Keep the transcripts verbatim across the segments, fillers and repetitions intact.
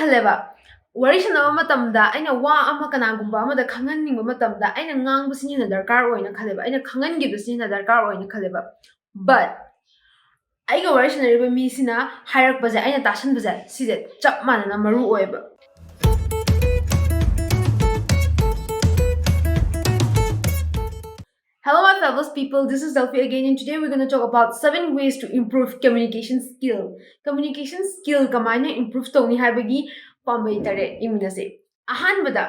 ꯈꯜꯂꯦꯕ, ꯋꯥꯔꯤ ꯁꯥꯟꯅꯕ ꯃꯇꯝꯗ ꯑꯩꯅ ꯋꯥ ꯑꯃ ꯀꯅꯥꯒꯨꯝꯕ ꯑꯃꯗ ꯈꯪꯍꯟꯅꯤꯡꯕ ꯃꯇꯝꯗ ꯑꯩꯅ ꯉꯥꯡꯕꯁꯤꯅ ꯍꯦꯟꯅ ꯗꯔꯀꯥꯔ ꯑꯣꯏꯅ ꯈꯜꯂꯦꯕ, ꯑꯩꯅ ꯈꯪꯍꯟꯈꯤꯕꯁꯤꯅ ꯍꯦꯟꯅ ꯗꯔꯀꯥꯔ ꯑꯣꯏꯅ ꯈꯜꯂꯦꯕ꯫ But ꯑꯩꯒ ꯋꯥꯔꯤ ꯁꯥꯟꯅꯔꯤꯕ ꯃꯤꯁꯤꯅ ꯍꯥꯏꯔꯛꯄꯁꯦ ꯑꯩꯅ ꯇꯥꯁꯟꯕꯁꯦ, ꯁꯤꯁꯦ ꯆꯞ ꯃꯥꯟꯅꯅ ꯃꯔꯨ ꯑꯣꯏꯌꯦꯕ꯫ Hello, my fabulous people. This is Delphi again, and today we're going to talk about seven ways to improve communication skill. Communication skill ꯀꯃꯥꯏꯅ improve ꯇꯧꯅꯤ ꯍꯥꯏꯕꯒꯤ ꯄꯥꯝꯕꯩ ꯇꯔꯦꯠ ꯌꯦꯡꯃꯤꯟꯅꯁꯦ꯫ ꯑꯍꯥꯟꯕꯗ,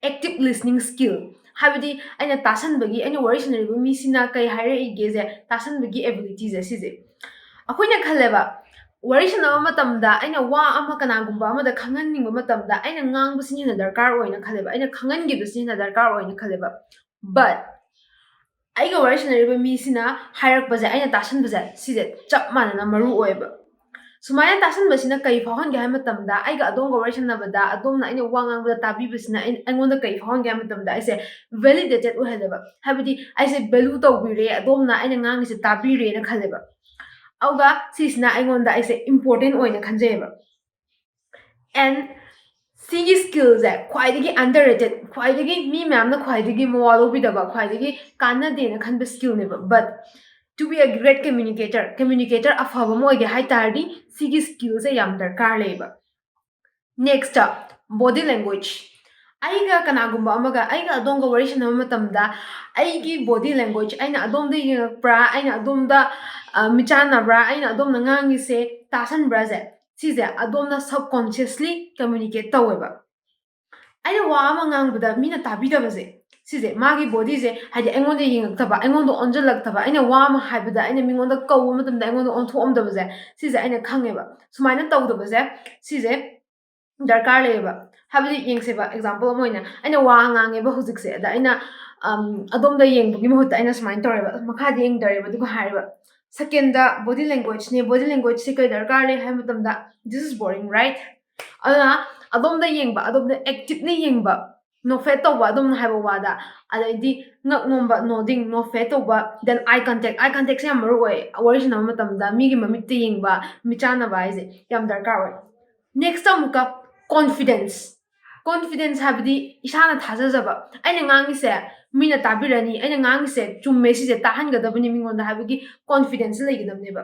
active listening skill, ꯍꯥꯏꯕꯗꯤ ꯑꯩꯅ ꯇꯥꯁꯟꯕꯒꯤ, ꯑꯩꯅ ꯋꯥꯔꯤ ꯁꯥꯟꯅꯔꯤꯕ ꯃꯤꯁꯤꯅ ꯀꯩ ꯍꯥꯏꯔꯛꯏꯒꯦꯁꯦ ꯇꯥꯁꯟꯕꯒꯤ abilityꯁꯦ ꯁꯤꯁꯦ꯫ ꯑꯩꯈꯣꯏꯅ ꯈꯜꯂꯦꯕ, ꯋꯥꯔꯤ ꯁꯥꯟꯅꯕ ꯃꯇꯝꯗ ꯑꯩꯅ ꯋꯥ ꯑꯃ ꯀꯅꯥꯒꯨꯝꯕ ꯑꯃꯗ ꯈꯪꯍꯟꯅꯤꯡꯕ ꯃꯇꯝꯗ ꯑꯩꯅ ꯉꯥꯡꯕꯁꯤꯅ ꯍꯦꯟꯅ ꯗꯔꯀꯥꯔ ꯑꯣꯏꯅ ꯈꯜꯂꯦꯕ, ꯑꯩꯅ ꯈꯪꯍꯟꯈꯤꯕꯁꯤꯅ ꯍꯦꯟꯅ ꯗꯔꯀꯥꯔ ꯑꯣꯏꯅ ꯈꯜꯂꯦꯕ꯫ But ꯑꯩꯒ ꯋꯥꯔꯤ ꯁꯥꯟꯅꯔꯤꯕ ꯃꯤꯁꯤꯅ ꯍꯥꯏꯔꯛꯄꯁꯦ ꯑꯩꯅ ꯇꯥꯁꯟꯕꯁꯦ, ꯁꯤꯁꯦ ꯆꯞ ꯃꯥꯟꯅꯅ ꯃꯔꯨ ꯑꯣꯏꯌꯦꯕ꯫ ꯁꯨꯃꯥꯏꯅ ꯇꯥꯁꯟꯕꯁꯤꯅ ꯀꯩ ꯐꯥꯎꯍꯟꯒꯦ ꯍꯥꯏꯕ ꯃꯇꯝꯗ, ꯑꯩꯒ ꯑꯗꯣꯝꯒ ꯋꯥꯔꯤ ꯁꯥꯟꯅꯕꯗ ꯑꯗꯣꯝꯅ ꯑꯩꯅ ꯋꯥ ꯉꯥꯡꯕꯗ ꯇꯥꯕꯤꯕꯁꯤꯅ ꯑꯩ-, ꯑꯩꯉꯣꯟꯗ ꯀꯩ ꯐꯥꯎꯍꯟꯒꯦ ꯍꯥꯏꯕ ꯃꯇꯝꯗ, ꯑꯩꯁꯦ validated ꯑꯣꯏꯍꯜꯂꯦꯕ꯫ ꯍꯥꯏꯕꯗꯤ ꯑꯩꯁꯦ value ꯇꯧꯕꯤꯔꯦ, ꯑꯗꯣꯝꯅ ꯑꯩꯅ ꯉꯥꯡꯉꯤꯁꯦ ꯇꯥꯕꯤꯔꯦꯅ ꯈꯜꯂꯦꯕ꯫ ꯑꯗꯨꯒ ꯁꯤꯁꯤꯅ ꯑꯩꯉꯣꯟꯗ ꯑꯩꯁꯦ important ꯑꯣꯏꯅ ꯈꯟꯖꯩꯌꯦꯕ꯫ And ꯁꯤꯒꯤ skillꯁꯦ ꯈ꯭ꯋꯥꯏꯗꯒꯤ underrated, ꯈ꯭ꯋꯥꯏꯗꯒꯤ ꯃꯤ ꯃꯌꯥꯝꯅ ꯈ꯭ꯋꯥꯏꯗꯒꯤ ꯃꯋꯥ ꯂꯧꯕꯤꯗꯕ, ꯈ꯭ꯋꯥꯏꯗꯒꯤ ꯀꯥꯟꯅꯗꯦꯅ ꯈꯟꯕ skillꯅꯦꯕ꯫ But to be a great communicator, communicator ꯑꯐꯕ ꯑꯃ ꯑꯣꯏꯒꯦ ꯍꯥꯏ ꯇꯥꯔꯗꯤ ꯁꯤꯒꯤ skillꯁꯦ ꯌꯥꯝ ꯗꯔꯀꯥꯔ ꯂꯩꯌꯦꯕ꯫ Next, body language. ꯑꯩꯒ ꯀꯅꯥꯒꯨꯝꯕ ꯑꯃꯒ, ꯑꯩꯒ ꯑꯗꯣꯝꯒ ꯋꯥꯔꯤ ꯁꯥꯟꯅꯕ ꯃꯇꯝꯗ ꯑꯩꯒꯤ body language, ꯑꯩꯅ ꯑꯗꯣꯝꯗ ꯌꯦꯡꯉꯛꯄ꯭ꯔꯥ, ꯑꯩꯅ ꯑꯗꯣꯝꯗ, ꯑ, ꯃꯤꯆꯥꯟꯅꯕ꯭ꯔꯥ, ꯑꯩꯅ ꯑꯗꯣꯝꯅ ꯉꯥꯡꯉꯤꯁꯦ ꯇꯥꯁꯟꯕ꯭ꯔꯥꯁꯦ, ꯁꯤꯁꯦ ꯑꯗꯣꯝꯅ subconsciously communicate ꯇꯧꯋꯦꯕ꯫ ꯑꯩꯅ ꯋꯥ ꯑꯃ ꯉꯥꯡꯕꯗ ꯃꯤꯅ ꯇꯥꯕꯤꯗꯕꯁꯦ, ꯁꯤꯁꯦ ꯃꯥꯒꯤ bodyꯁꯦ, ꯍꯥꯏꯗꯤ ꯑꯩꯉꯣꯟꯗ ꯌꯦꯡꯉꯛꯇꯕ, ꯑꯩꯉꯣꯟꯗ ꯑꯣꯟꯁꯤꯜꯂꯛꯇꯕ, ꯑꯩꯅ ꯋꯥ ꯑꯃ ꯍꯥꯏꯕꯗ ꯑꯩꯅ ꯃꯤꯉꯣꯟꯗ ꯀꯧꯕ ꯃꯇꯝꯗ ꯑꯩꯉꯣꯟꯗ ꯑꯣꯟꯊꯣꯛꯑꯝꯗꯕꯁꯦ, ꯁꯤꯁꯦ ꯑꯩꯅ ꯈꯪꯉꯦꯕ꯫ ꯁꯨꯃꯥꯏꯅ ꯇꯧꯗꯕꯁꯦ, ꯁꯤꯁꯦ ꯗꯔꯀꯥꯔ ꯂꯩꯌꯦꯕ꯫ ꯍꯥꯏꯕꯗꯤ ꯌꯦꯡꯁꯦꯕ, example ꯑꯃ ꯑꯣꯏꯅ ꯑꯩꯅ ꯋꯥ ꯉꯥꯡꯉꯦꯕ ꯍꯧꯖꯤꯛꯁꯦ, ꯑꯗ ꯑꯩꯅ, ꯑꯝ, ꯑꯗꯣꯝꯗ ꯌꯦꯡꯕꯒꯤ ꯃꯍꯨꯠꯇ ꯑꯩꯅ ꯁꯨꯃꯥꯏꯅ ꯇꯧꯔꯦꯕ, ꯃꯈꯥꯗ ꯌꯦꯡꯊꯔꯦꯕ, ꯑꯗꯨꯒ ꯍꯥꯏꯔꯦꯕ꯫ Secondꯗ body languageꯅꯦ꯫ Body languageꯁꯦ ꯀꯩ ꯗꯔꯀꯥꯔ ꯂꯩ ꯍꯥꯏꯕ ꯃꯇꯝꯗ, this is boring, right? ꯑꯗꯨꯅ ꯑꯗꯣꯝꯗ ꯌꯦꯡꯕ, ꯑꯗꯣꯝꯗ actively ꯌꯦꯡꯕ, ꯅꯣꯐꯦꯠ ꯇꯧꯕ, ꯑꯗꯣꯝꯅ ꯍꯥꯏꯕ ꯋꯥꯗ, ꯑꯗꯩꯗꯤ ꯉꯛ ꯅꯣꯝꯕ, nodding, ꯅꯣꯐꯦꯠ ꯇꯧꯕ, then eye contact, eye contactꯁꯦ ꯌꯥꯝ ꯃꯔꯨ ꯑꯣꯏ꯫ ꯋꯥꯔꯤ ꯁꯥꯟꯅꯕ ꯃꯇꯝꯗ ꯃꯤꯒꯤ ꯃꯃꯤꯠꯇ ꯌꯦꯡꯕ, ꯃꯤꯆꯥꯟꯅꯕ ꯍꯥꯏꯁꯦ ꯌꯥꯝ ꯗꯔꯀꯥꯔ ꯑꯣꯏ꯫ Next ꯑꯃꯨꯛꯀ Confidence. Confidence ꯍꯥꯏꯕꯗꯤ ꯏꯁꯥꯅ ꯊꯥꯖꯖꯕ, ꯑꯩꯅ ꯉꯥꯡꯉꯤꯁꯦ ꯃꯤꯅ ꯇꯥꯕꯤꯔꯅꯤ, ꯑꯩꯅ ꯉꯥꯡꯉꯤꯁꯦ ꯆꯨꯝꯃꯦ, ꯁꯤꯁꯦ ꯇꯥꯍꯟꯒꯗꯕꯅꯤ ꯃꯤꯉꯣꯟꯗ ꯍꯥꯏꯕꯒꯤ confidence ꯂꯩꯒꯗꯕꯅꯦꯕ꯫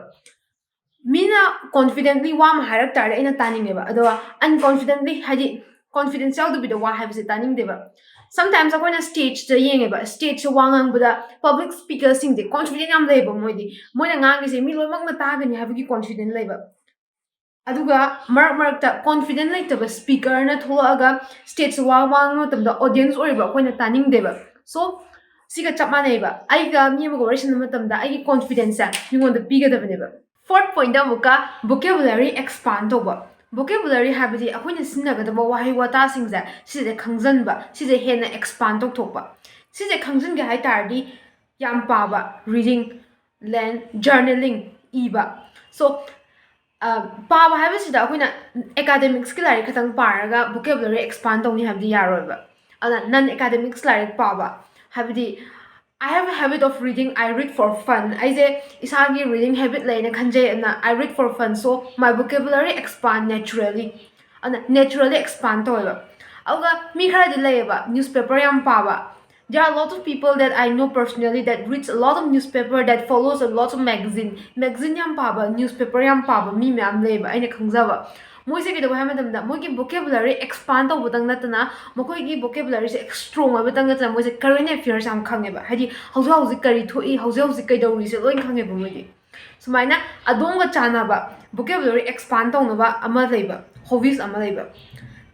ꯃꯤꯅ confidently ꯋꯥ ꯑꯃ ꯍꯥꯏꯔꯛ ꯇꯥꯔꯗꯤ ꯑꯩꯅ ꯇꯥꯅꯤꯡꯉꯦꯕ, ꯑꯗꯣ unconfidently, ꯍꯥꯏꯗꯤ confidence ꯌꯥꯎꯗꯕꯤꯗ ꯋꯥ ꯍꯥꯏꯕꯁꯦ ꯇꯥꯅꯤꯡꯗꯦꯕ꯫ Sometimes ꯑꯩꯈꯣꯏꯅ stageꯇ ꯌꯦꯡꯉꯦꯕ, stageꯇ ꯋꯥ ꯉꯥꯡꯕꯗ public speakerꯁꯤꯡꯁꯦ confident ꯌꯥꯝ ꯂꯩꯌꯦꯕ꯫ ꯃꯣꯏꯗꯤ ꯃꯣꯏꯅ ꯉꯥꯡꯉꯤꯁꯦ ꯃꯤ ꯂꯣꯏꯅꯃꯛꯅ ꯇꯥꯒꯅꯤ ꯍꯥꯏꯕꯒꯤ confident ꯂꯩꯕ꯫ ꯑꯗꯨꯒ ꯃꯔꯛ ꯃꯔꯛꯇ confident ꯂꯩꯇꯕ speakerꯅ ꯊꯣꯛꯂꯛꯑꯒ stageꯇ ꯋꯥ ꯉꯥꯡꯕ ꯃꯇꯝꯗ audience ꯑꯣꯏꯔꯤꯕ ꯑꯩꯈꯣꯏꯅ ꯇꯥꯅꯤꯡꯗꯦꯕ꯫ So ꯁꯤꯒ ꯆꯞ ꯃꯥꯟꯅꯩꯕ, ꯑꯩꯒ ꯃꯤ ꯑꯃꯒ ꯋꯥꯔꯤ ꯁꯥꯟꯅꯕ ꯃꯇꯝꯗ ꯑꯩꯒꯤ confidenceꯁꯦ ꯃꯤꯉꯣꯟꯗ ꯄꯤꯒꯗꯕꯅꯦꯕ꯫ Fourth pointꯇ ꯑꯃꯨꯛꯀ vocabulary expand ꯇꯧꯕ꯫ Vocabulary ꯍꯥꯏꯕꯗꯤ ꯑꯩꯈꯣꯏꯅ ꯁꯤꯖꯤꯟꯅꯒꯗꯕ ꯋꯥꯍꯩ ꯋꯥꯇꯥꯁꯤꯡꯁꯦ ꯁꯤꯁꯦ ꯈꯪꯖꯟꯕ, ꯁꯤꯁꯦ ꯍꯦꯟꯅ expand ꯇꯧꯊꯣꯛꯄ꯫ ꯁꯤꯁꯦ ꯈꯪꯖꯟꯒꯦ ꯍꯥꯏ ꯇꯥꯔꯗꯤ ꯌꯥꯝ ꯄꯥꯕ, reading, then journaling, ꯏꯕ꯫ So ꯄꯥꯕ ꯍꯥꯏꯕꯁꯤꯗ ꯑꯩꯈꯣꯏꯅ academicsꯀꯤ ꯂꯥꯏꯔꯤꯛ ꯈꯛꯇꯪ ꯄꯥꯔꯒ vocabulary expand ꯇꯧꯅꯤ ꯍꯥꯏꯕꯗꯤ ꯌꯥꯔꯣꯏꯕ꯫ ꯑꯗꯨꯅ non academics ꯂꯥꯏꯔꯤꯛ ꯄꯥꯕ ꯍꯥꯏꯕꯗꯤ I have a habit of reading, I read for fun. ꯑꯩꯁꯦ ꯏꯁꯥꯒꯤ reading habit ꯂꯩꯅ ꯈꯟꯖꯩ, ꯑꯗꯨꯅ I read for fun, so my vocabulary expand naturally. ꯑꯗꯨꯅ naturally expand ꯇꯧꯋꯦꯕ꯫ ꯑꯗꯨꯒ ꯃꯤ ꯈꯔꯗꯤ ꯂꯩꯌꯦꯕ newspaper ꯌꯥꯝ ꯄꯥꯕ. There are a lot of people that I know personally that reads a lot of newspaper, that follows a lot of magazine. Magazine ꯌꯥꯝ ꯄꯥꯕ, newspaper ꯌꯥꯝ ꯄꯥꯕ ꯃꯤ ꯃꯌꯥꯝ ꯂꯩꯌꯦꯕ ꯑꯩꯅ ꯈꯪꯖꯕ꯫ ꯃꯣꯏꯁꯦ ꯀꯩꯗꯧꯕ ꯍꯥꯏꯕ ꯃꯇꯝꯗ ꯃꯣꯏꯒꯤ vocabulary expand ꯇꯧꯕꯗꯪ ꯅꯠꯇꯅ ꯃꯈꯣꯏꯒꯤ vocabularyꯁꯦ strong ꯑꯣꯏꯕꯇꯪ ꯅꯠꯇꯅ ꯃꯣꯏꯁꯦ current affairs ꯌꯥꯝ ꯈꯪꯉꯦꯕ꯫ ꯍꯥꯏꯗꯤ ꯍꯧꯖꯤꯛ ꯍꯧꯖꯤꯛ ꯀꯔꯤ ꯊꯣꯛꯏ, ꯍꯧꯖꯤꯛ ꯍꯧꯖꯤꯛ ꯀꯩꯗꯧꯔꯤꯁꯦ ꯂꯣꯏ ꯈꯪꯉꯦꯕ ꯃꯣꯏꯗꯤ꯫ ꯁꯨꯃꯥꯏꯅ ꯑꯗꯣꯝꯒ ꯆꯥꯟꯅꯕ vocabulary expand ꯇꯧꯅꯕ ꯑꯃ ꯂꯩꯕ, hobbies ꯑꯃ ꯂꯩꯕ꯫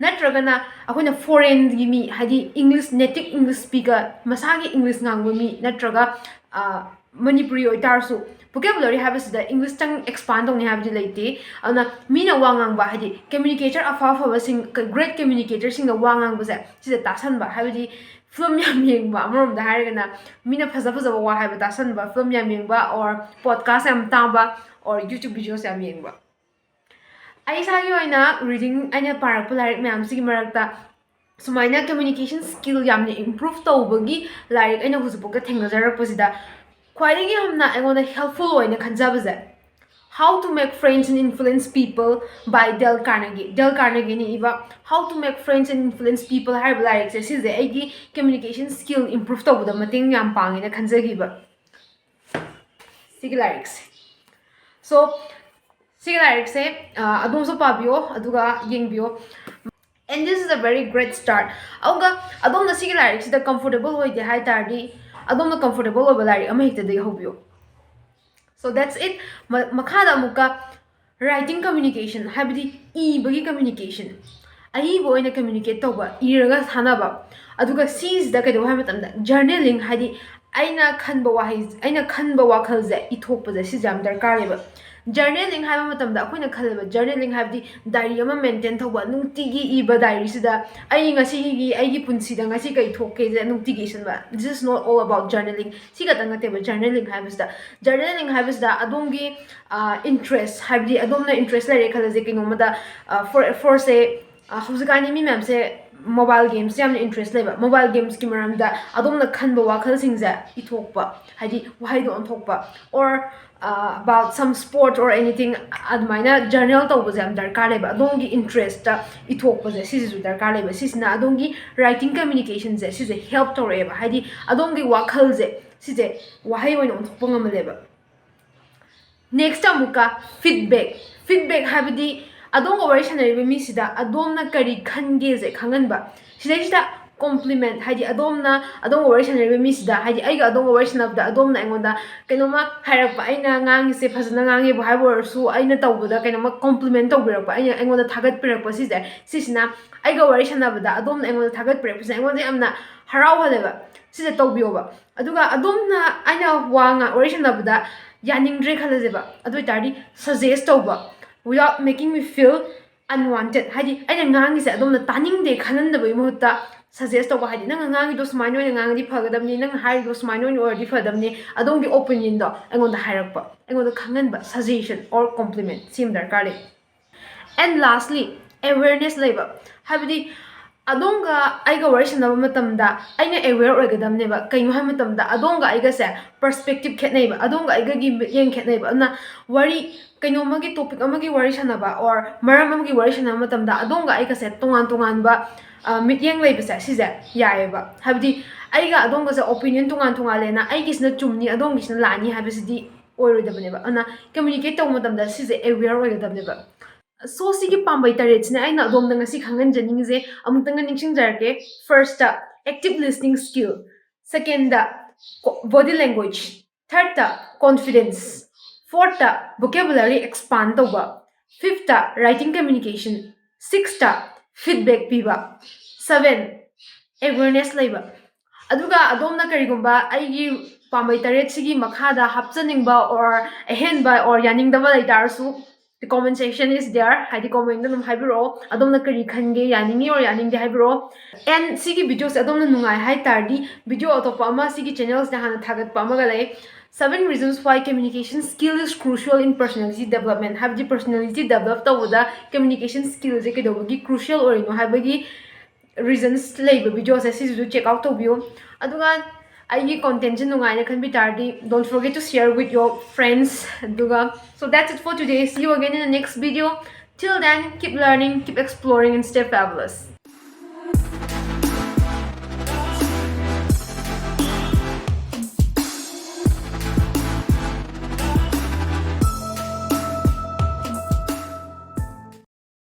ꯅꯠꯇ꯭ꯔꯒꯅ ꯑꯩꯈꯣꯏꯅ foreignꯒꯤ ꯃꯤ, ꯍꯥꯏꯗꯤ English, native English speaker, ꯃꯁꯥꯒꯤ English ꯉꯥꯡꯕ ꯃꯤ, ꯅꯠꯇ꯭ꯔꯒ ꯃꯅꯤꯄꯨꯔꯤ ꯑꯣꯏꯇꯥꯔꯁꯨ vocabulary ꯍꯥꯏꯕꯁꯤꯗ Englishꯇꯪ expand ꯇꯧꯅꯤ ꯍꯥꯏꯕꯗꯤ ꯂꯩꯇꯦ꯫ ꯑꯗꯨꯅ ꯃꯤꯅ ꯋꯥ ꯉꯥꯡꯕ, ꯍꯥꯏꯗꯤ communicator ꯑꯐ ꯑꯐꯕꯁꯤꯡ, great communicatorꯁꯤꯡꯅ ꯋꯥ ꯉꯥꯡꯕꯁꯦ ꯁꯤꯗ ꯇꯥꯁꯟꯕ, ꯍꯥꯏꯕꯗꯤ film ꯌꯥꯝ ꯌꯦꯡꯕ, ꯑꯃꯔꯣꯝꯗ ꯍꯥꯏꯔꯒꯅ ꯃꯤꯅ ꯐꯖ ꯐꯖꯕ ꯋꯥ ꯍꯥꯏꯕ ꯇꯥꯁꯟꯕ, film ꯌꯥꯝ ꯌꯦꯡꯕ, or podcast ꯌꯥꯝ ꯇꯥꯕ, or YouTube videos ꯌꯥꯝ ꯌꯦꯡꯕ꯫ ꯑꯩ ꯏꯁꯥꯒꯤ ꯑꯣꯏꯅ reading, ꯑꯩꯅ ꯄꯥꯔꯛꯄ ꯂꯥꯏꯔꯤꯛ ꯃꯌꯥꯝꯁꯤꯒꯤ ꯃꯔꯛꯇ ꯁꯨꯃꯥꯏꯅ communication skill ꯌꯥꯝꯅ improve ꯇꯧꯕꯒꯤ ꯂꯥꯏꯔꯤꯛ ꯑꯩꯅ ꯍꯧꯖꯤꯛꯐꯥꯎꯗ ꯊꯦꯡꯅꯖꯔꯛꯄꯁꯤꯗ ꯈ꯭ꯋꯥꯏꯗꯒꯤ ꯌꯥꯝꯅ ꯑꯩꯉꯣꯟꯗ helpful ꯑꯣꯏꯅ ꯈꯟꯖꯕꯁꯦ How to Make Friends and Influence People by Dale Carnegie. Dale Carnegieꯅ ꯏꯕ How to Make Friends and Influence People ꯍꯥꯏꯔꯤꯕ ꯂꯥꯏꯔꯤꯛꯁꯦ, ꯁꯤꯁꯦ ꯑꯩꯒꯤ communication skill improve ꯇꯧꯕꯗ ꯃꯇꯦꯡ ꯌꯥꯝ ꯄꯥꯡꯉꯦꯅ ꯈꯟꯖꯈꯤꯕ ꯁꯤꯒꯤ ꯂꯥꯏꯔꯤꯛꯁꯦ꯫ So ꯁꯤꯒꯤ ꯂꯥꯏꯔꯤꯛꯁꯦ ꯑꯗꯣꯝꯁꯨ ꯄꯥꯕꯤꯌꯣ, ꯑꯗꯨꯒ ꯌꯦꯡꯕꯤꯌꯣ꯫ And this is a very great start. ꯑꯗꯨꯒ ꯑꯗꯣꯝꯅ ꯁꯤꯒꯤ ꯂꯥꯏꯔꯤꯛꯁꯤꯗ comfortable ꯑꯣꯏꯗꯦ ꯍꯥꯏ ꯇꯥꯔꯗꯤ, ꯑꯗꯣꯝꯅ comfortable ꯑꯣꯏꯕ ꯂꯥꯏꯔꯤꯛ ꯑꯃ ꯍꯦꯛꯇꯗꯒꯤ ꯍꯧꯕꯤꯌꯨ꯫ So that's it. ꯃꯈꯥꯗ ꯑꯃꯨꯛꯀ writing communication, ꯍꯥꯏꯕꯗꯤ ꯏꯕꯒꯤ communication, ꯑꯏꯕ ꯑꯣꯏꯅ communicate ꯇꯧꯕ, ꯏꯔꯒ ꯁꯥꯟꯅꯕ꯫ ꯑꯗꯨꯒ ꯁꯤꯁꯤꯗ ꯀꯩꯗꯧꯕ ꯍꯥꯏꯕ ꯃꯇꯝꯗ, journaling, ꯍꯥꯏꯗꯤ ꯑꯩꯅ ꯈꯟꯕ ꯋꯥꯍꯩ, ꯑꯩꯅ ꯈꯟꯕ ꯋꯥꯈꯜꯁꯦ ꯏꯊꯣꯛꯄꯁꯦ, ꯁꯤꯁꯦ ꯌꯥꯝ ꯗꯔꯀꯥꯔ ꯂꯩꯕ꯫ Journaling ꯍꯥꯏꯕ ꯃꯇꯝꯗ ꯑꯩꯈꯣꯏꯅ ꯈꯜꯂꯦꯕ, journaling ꯍꯥꯏꯕꯗꯤ diary ꯑꯃ maintain ꯇꯧꯕ, ꯅꯨꯡꯇꯤꯒꯤ ꯏꯕ diaryꯁꯤꯗ ꯑꯩ ꯉꯁꯤꯒꯤ, ꯑꯩꯒꯤ ꯄꯨꯟꯁꯤꯗ ꯉꯁꯤ ꯀꯩ ꯊꯣꯛꯀꯦꯁꯦ ꯅꯨꯡꯇꯤꯒꯤ ꯏꯁꯤꯟꯕ꯫ This is not all about journaling. ꯁꯤ ꯈꯛꯇꯪ ꯅꯠꯇꯦꯕ journaling ꯍꯥꯏꯕꯁꯤꯗ꯫ Journaling ꯍꯥꯏꯕꯁꯤꯗ ꯑꯗꯣꯝꯒꯤ interest, ꯍꯥꯏꯕꯗꯤ ꯑꯗꯣꯝꯅ interest ꯂꯩꯔꯦ ꯈꯜꯂꯁꯦ ꯀꯩꯅꯣꯝꯃꯗ, for, for say, ꯍꯧꯖꯤꯛꯀꯥꯟꯗꯤ ꯃꯤ ꯃꯌꯥꯝꯁꯦ mobile games ꯌꯥꯝꯅ interest ꯂꯩꯕ, mobile gamesꯀꯤ ꯃꯔꯝꯗ ꯑꯗꯣꯝꯅ ꯈꯟꯕ ꯋꯥꯈꯜꯁꯤꯡꯁꯦ ꯏꯊꯣꯛꯄ, ꯍꯥꯏꯗꯤ ꯋꯥꯍꯩꯗꯣ ꯑꯣꯟꯊꯣꯛꯄ, or about some sport or anything, ꯑꯗꯨꯃꯥꯏꯅ journal ꯇꯧꯕꯁꯦ ꯌꯥꯝ ꯗꯔꯀꯥꯔ ꯂꯩꯕ꯫ ꯑꯗꯣꯝꯒꯤ interestꯇ ꯏꯊꯣꯛꯄꯁꯦ, ꯁꯤꯁꯤꯁꯨ ꯗꯔꯀꯥꯔ ꯂꯩꯕ꯫ ꯁꯤꯁꯤꯅ ꯑꯗꯣꯝꯒꯤ writing communicationꯁꯦ, ꯁꯤꯁꯦ help ꯇꯧꯔꯛꯑꯦꯕ, ꯍꯥꯏꯗꯤ ꯑꯗꯣꯝꯒꯤ ꯋꯥꯈꯜꯁꯦ, ꯁꯤꯁꯦ ꯋꯥꯍꯩ ꯑꯣꯏꯅ ꯑꯣꯟꯊꯣꯛꯄ ꯉꯝꯍꯜꯂꯦꯕ꯫ Next ꯑꯃꯨꯛꯀ feedback. Feedback ꯍꯥꯏꯕꯗꯤ ꯑꯗꯣꯝꯒ ꯋꯥꯔꯤ ꯁꯥꯟꯅꯔꯤꯕ ꯃꯤꯁꯤꯗ ꯑꯗꯣꯝꯅ ꯀꯔꯤ ꯈꯟꯒꯦꯁꯦ ꯈꯪꯍꯟꯕ꯫ ꯁꯤꯗꯩꯁꯤꯗ compliment, ꯍꯥꯏꯗꯤ ꯑꯗꯣꯝꯅ, ꯑꯗꯣꯝꯒ ꯋꯥꯔꯤ ꯁꯥꯟꯅꯔꯤꯕ ꯃꯤꯁꯤꯗ, ꯍꯥꯏꯗꯤ ꯑꯩꯒ ꯑꯗꯣꯝꯒ ꯋꯥꯔꯤ ꯁꯥꯟꯅꯕꯗ ꯑꯗꯣꯝꯅ ꯑꯩꯉꯣꯟꯗ ꯀꯩꯅꯣꯝꯃ ꯍꯥꯏꯔꯛꯄ, ꯑꯩꯅ ꯉꯥꯡꯉꯤꯁꯦ ꯐꯖꯅ ꯉꯥꯡꯉꯦꯕꯨ ꯍꯥꯏꯕ ꯑꯣꯏꯔꯁꯨ, ꯑꯩꯅ ꯇꯧꯕꯗ ꯀꯩꯅꯣꯝꯃ compliment ꯇꯧꯕꯤꯔꯛꯄ, ꯑꯩꯅ, ꯑꯩꯉꯣꯟꯗ ꯊꯥꯒꯠꯄꯤꯔꯛꯄ, ꯁꯤꯁꯦ, ꯁꯤꯁꯤꯅ ꯑꯩꯒ ꯋꯥꯔꯤ ꯁꯥꯟꯅꯕꯗ ꯑꯗꯣꯝꯅ ꯑꯩꯉꯣꯟꯗ ꯊꯥꯒꯠꯄꯤꯔꯛꯄꯁꯤꯅ ꯑꯩꯉꯣꯟꯗ ꯌꯥꯝꯅ ꯍꯔꯥꯎꯍꯜꯂꯦꯕ꯫ ꯁꯤꯁꯦ ꯇꯧꯕꯤꯌꯣꯕ꯫ ꯑꯗꯨꯒ ꯑꯗꯣꯝꯅ ꯑꯩꯅ ꯋꯥ ꯉꯥ-, ꯋꯥꯔꯤ ꯁꯥꯟꯅꯕꯗ ꯌꯥꯅꯤꯡꯗ꯭ꯔꯦ ꯈꯜꯂꯁꯦꯕ, ꯑꯗꯨ ꯑꯣꯏ ꯇꯥꯔꯗꯤ suggest ꯇꯧꯕ, without making me feel unwanted, ꯍꯥꯏꯗꯤ ꯑꯩꯅ ꯉꯥꯡꯉꯤꯁꯦ ꯑꯗꯣꯝꯅ ꯇꯥꯅꯤꯡꯗꯦ ꯈꯜꯍꯟꯗꯕꯒꯤ ꯃꯍꯨꯠꯇ suggest ꯇꯧꯕ, ꯍꯥꯏꯗꯤ ꯅꯪꯅ ꯉꯥꯡꯉꯤꯗꯣ ꯁꯨꯃꯥꯏꯅ ꯑꯣꯏꯅ ꯉꯥꯡꯉꯗꯤ ꯐꯒꯗꯕꯅꯤ, ꯅꯪꯅ ꯍꯥꯏꯔꯤꯗꯣ ꯁꯨꯃꯥꯏꯅ ꯑꯣꯏꯅ ꯑꯣꯏꯔꯗꯤ ꯐꯗꯕꯅꯤ, ꯑꯗꯣꯝꯒꯤ opinionꯗꯣ ꯑꯩꯉꯣꯟꯗ ꯍꯥꯏꯔꯛꯄ, ꯑꯩꯉꯣꯟꯗ ꯈꯪꯍꯟꯕ, suggestion or compliment, ꯁꯤ ꯑꯃ ꯗꯔꯀꯥꯔ ꯂꯩ꯫ And lastly, awareness ꯂꯩꯕ, ꯍꯥꯏꯕꯗꯤ ꯑꯗꯣꯝꯒ ꯑꯩꯒ ꯋꯥꯔꯤ ꯁꯥꯟꯅꯕ ꯃꯇꯝꯗ ꯑꯩꯅ aware ꯑꯣꯏꯒꯗꯕꯅꯦꯕ꯫ ꯀꯩꯅꯣ ꯍꯥꯏꯕ ꯃꯇꯝꯗ ꯑꯗꯣꯝꯒ ꯑꯩꯒꯁꯦ perspective ꯈꯦꯠꯅꯩꯕ, ꯑꯗꯣꯝꯒ ꯑꯩꯒꯒꯤ ꯃꯤꯠꯌꯦꯡ ꯈꯦꯠꯅꯩꯕ꯫ ꯑꯗꯨꯅ ꯋꯥꯔꯤ ꯀꯩꯅꯣꯝꯃꯒꯤ topic ꯑꯃꯒꯤ ꯋꯥꯔꯤ ꯁꯥꯟꯅꯕ or ꯃꯔꯝ ꯑꯃꯒꯤ ꯋꯥꯔꯤ ꯁꯥꯟꯅꯕ ꯃꯇꯝꯗ ꯑꯗꯣꯝꯒ ꯑꯩꯒꯁꯦ ꯇꯣꯉꯥꯟ ꯇꯣꯉꯥꯟꯕ ꯑ, ꯃꯤꯠꯌꯦꯡ ꯂꯩꯕꯁꯦ ꯁꯤꯁꯦ ꯌꯥꯏꯑꯕ꯫ ꯍꯥꯏꯕꯗꯤ ꯑꯩꯒ ꯑꯗꯣꯝꯒꯁꯦ opinion ꯇꯣꯉꯥꯟ ꯇꯣꯉꯥꯟꯂꯦꯅ ꯑꯩꯒꯤꯁꯤꯅ ꯆꯨꯝꯅꯤ ꯑꯗꯣꯝꯒꯤꯁꯤꯅ ꯂꯥꯟꯅꯤ ꯍꯥꯏꯕꯁꯤꯗꯤ ꯑꯣꯏꯔꯣꯏꯗꯕꯅꯦꯕ꯫ ꯑꯗꯨꯅ communicate ꯇꯧꯕ ꯃꯇꯝꯗ ꯁꯤꯁꯦ aware ꯑꯣꯏꯒꯗꯕꯅꯦꯕ꯫ So ꯁꯤꯒꯤ ꯄꯥꯝꯕꯩ ꯇꯔꯦꯠꯁꯤꯅ ꯑꯩꯅ ꯑꯗꯣꯝꯗ ꯉꯁꯤ ꯈꯪꯍꯟꯖꯅꯤꯡꯉꯤꯁꯦ꯫ ꯑꯃꯨꯛꯇꯪꯒ ꯅꯤꯡꯁꯤꯡꯖꯔꯛꯀꯦ꯫ First active listening skill, second body language, thirdꯇ confidence, fourthꯇ vocabulary expand ꯇꯧꯕ, fifthꯇ writing communication, sixthꯇ feedback ꯄꯤꯕ, seven awareness ꯂꯩꯕ꯫ ꯑꯗꯨꯒ ꯑꯗꯣꯝꯅ ꯀꯔꯤꯒꯨꯝꯕ ꯑꯩꯒꯤ ꯄꯥꯝꯕꯩ ꯇꯔꯦꯠꯁꯤꯒꯤ ꯃꯈꯥꯗ ꯍꯥꯞꯆꯅꯤꯡꯕ or ꯑꯍꯦꯟꯕ or ꯌꯥꯅꯤꯡꯗꯕ ꯂꯩꯇꯥꯔꯁꯨ, the comment section is there, ꯍꯥꯏꯗꯤ commentꯗ ꯑꯗꯨꯝ ꯍꯥꯏꯕꯤꯔꯛꯑꯣ꯫ ꯑꯗꯣꯝꯅ ꯀꯔꯤ ꯈꯟꯒꯦ, ꯌꯥꯅꯤꯡꯉꯤ or ꯌꯥꯅꯤꯡꯗꯦ ꯍꯥꯏꯕꯤꯔꯛꯑꯣ꯫ And ꯁꯤꯒꯤ videoꯁꯦ ꯑꯗꯣꯝꯅ ꯅꯨꯡꯉꯥꯏ ꯍꯥꯏ ꯇꯥꯔꯗꯤ video ꯑꯇꯣꯞꯄ ꯑꯃ ꯁꯤꯒꯤ channelꯁꯤꯗ ꯍꯥꯟꯅ ꯊꯥꯒꯠꯄ ꯑꯃꯒ ꯂꯩ, seven reasons why communication skill is crucial in personality development꯫ ꯍꯥꯏꯕꯗꯤ personality develop ꯇꯧꯕꯗ communication skillꯁꯦ ꯀꯩꯗꯧꯕꯒꯤ crucial ꯑꯣꯏꯔꯤꯅꯣ ꯍꯥꯏꯕꯒꯤ reasons ꯂꯩꯕ videoꯁꯦ ꯁꯤꯁꯤꯁꯨ check out ꯇꯧꯕꯤꯌꯨ꯫ ꯑꯗꯨꯒ ꯑꯩꯒꯤ contentꯁꯦ ꯅꯨꯡꯉꯥꯏꯅ ꯈꯟꯕꯤ ꯇꯥꯔꯗꯤ, don't forget to share with your friends꯫ ꯑꯗꯨꯒ so that's it for today, see you again in the next video, till then keep learning, keep exploring and stay fabulous꯫